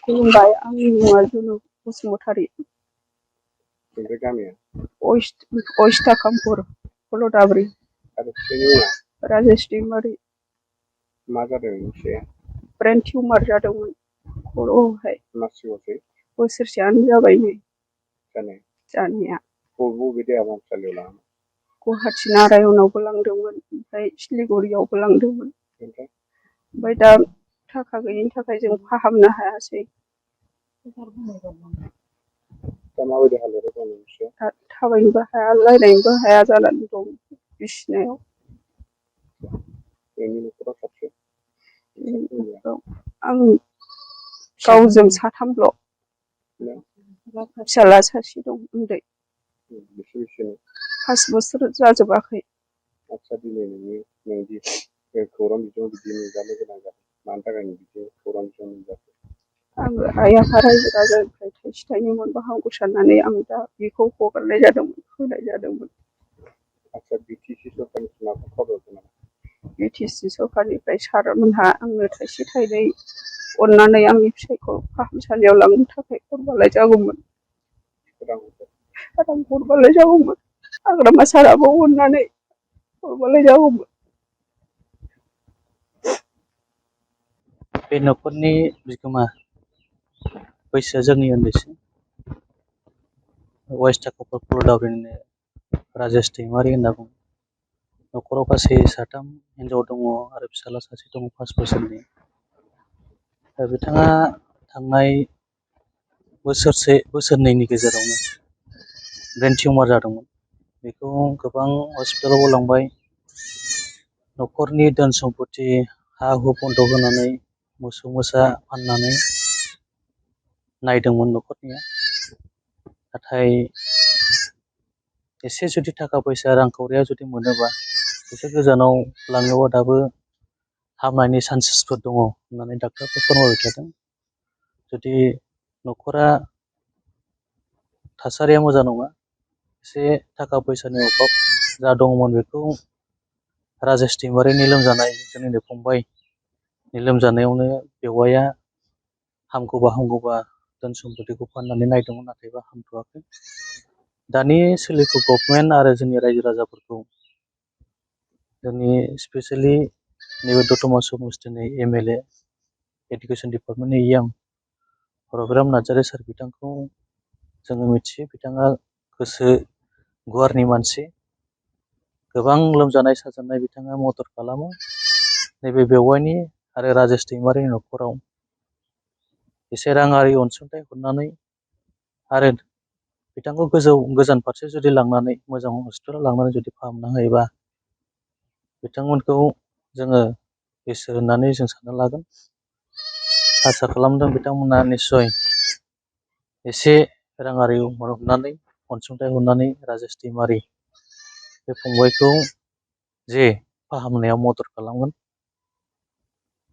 खुलुमबाय, आंनि मुङा जुनु बसुमतारी। ओमफ्राय गामिया अइस्टाकामपुर, कलदाब्रि। आरो फिसायनि मुङा राजेश दैमारि। मा जादों फिसाया? ब्रेन टिउमार जादोंमोन खर'आवहाय। मासेबावसै बोसोरसेयानो जाबाय नै जानाया। बबे देहा फाहामसालियाव लाङामोन? गुवाहाटि नारायणआवबो लांदोंमोन, ओमफ्राय सिलिगुरियावबो लांदोंमोन। ओमफ्राय दा थाखा गैयिनि थाखाय जों फाहामनो हायासै। दा माबायदि हालोदाव दं नोंसोर? दा थाबायनोबो हाया, रायज्लायनोबो हाया जानानै दं बिसिनायाव। नोंनि न'खराव साबसे? आं गावजों साथामल'। फिसाला सासे दं उन्दै। बेसे 5 बोसोर जाजोबाखै। आदसा दिनै नोंदि खौरां बिजोङाव बिदि नुजानो गोनां जादों, मानि थाखाय बिदि खौरां बिजोङाव नुजाखो? आङो आइ आफा रायजो राजानिफ्राय थाइसे थाइनै मोनबा हामगौ साननानै आं दा बेखौ हगारनाय जादोंमोन, होनाय जादोंमोन। आदसा बिटिसि सरकारनिफ्राय माबाफोर खाबु दं नामा? बिटिसि सरकारनिफ्राय सारमोनहा आंनो थाइसे थाइनै अननानै आंनि फिसायखौ फाहामसालियाव लांनो थाखाय हरबालाय जागौमोन। रां हरबालाय जागौमोन। हाग्रामा साराबो अननानै हरबालाय जागौमोन। बे न'खरनि बिगोमा बैसोआ जोंनि उन्दैसिन अइस्टाकामपुर कलदाब्रिनिनो राजेश दैमारि होनना बुङो। न'खराव गासै साथाम हिनजाव दङ आरो फिसाला सासे दङ 5 बोसोरनि। दा बिथाङा थांनाय बोसोरनैनि गेजेरावनो ब्रेन टिउमार जादोंमोन। बेखौ गोबां हस्पिटालावबो लांबाय। न'खरनि धोन सम्पति हा हु बन्दक होनानै मोसौ मोसा फाननानै नायदोंमोन न'खरनिया। नाथाय एसे जुदि थाखा फैसा रांखावरिया जुदि मोनोबा एसे गोजानाव लाङोबा दाबो हामनायनि चान्सेसफोर दङ होननानै डाक्टारफोर फोरमायबाय थादों। जुदि न'खरा थासारिया मोजां नङा, एसे थाखा फैसानि अभाब जा दङमोन बेखौ राजेश दैमारिनि लोमजानाय, जोंनिनो फंबायनि लोमजानायावनो बेवाइया हामगौबा धोन सम्पतिखौ फाननानै नायदोंमोन, नाथायबा हामथ'वाखै। दानि सोलिफु गभर्नमेन्ट आरो जोंनि रायजो राजाफोरखौ जोंनि स्पेसियेलि नैबे दतमा समस्टिनि MLA एडुकेसन डिपार्टमेन्टनि EM रबिराम नार्जारि सार बिथांखौ जोङो मिथियो। बिथाङा गोसो गुवारनि मानसि, गोबां लोमजानाय साजानाय बिथाङा मदद खालामो। नैबे बेवाइनि आरो राजेश दैमारिनि न'खराव एसे राङारि अनसुंथाइ हरनानै आरो बिथांखौ गोजान फारसे जुदि लांनानै मोजां हस्पिटालाव लांनानै जुदि फाहामनो हायोबा बिथांमोनखौ जोङो गोसो होननानै जों सानना लागोन। आसा खालामदों बिथांमोना निस्सय एसे राङारि हरनानै अनसुंथाइ हरनानै राजेश दैमारि बे फंबायखौ जे फाहामनायाव मदद खालामगोन